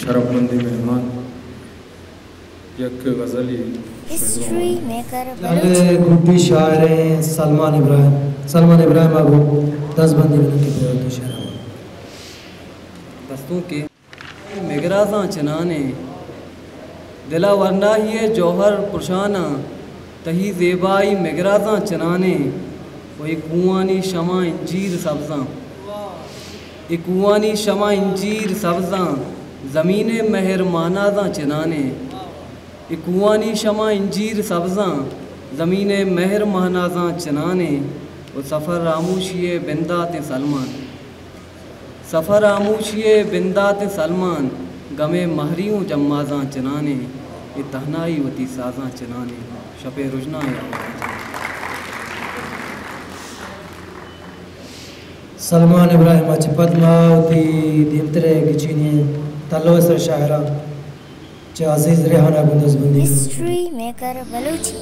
شرف مندیں مہمان، یک غزلی ہسٹری میکر بلوچی۔ گڈی شاعر ایں سلمان ابراہیم۔ سلمان ابراہیم ءَ گوں دزبندی بنت کہ بیا وتی شعر ءَ۔ دستونکے مگرازاں چنانیں، دل ءِ ورناہی ءِ جوہر پرشاناں، تئی زیبائی مگرازاں چنانیں، و اے کوہانی شمع انجیر سبزاں، اے کوہانی شمع انجیر سبزاں، زمین ءِ مہر مہنازاں چنانیں، اے کوہانی شمع انجیر سبزاں، زمین ءِ مہر مہنازاں چنانیں، و سفر ہاموشی ءِ بنداتیں سلمان۔ سفر ہاموشی ءِ بنداتیں سلمان، گم ءِ مہری اوں جمازاں چنانیں، اے تہنائی وتی سازاں چنانیں، شپ ءِ رژنا ءِ آوازاں چنانیں۔ سلمان ابراہیم ءَ چہ پد ما وتی دیمتر ءِ گچینی تلوسر شاعراں چہ عزیز ریحان ءَ گوں دزبندی کنیں۔ ہسٹری میکر بلوچی۔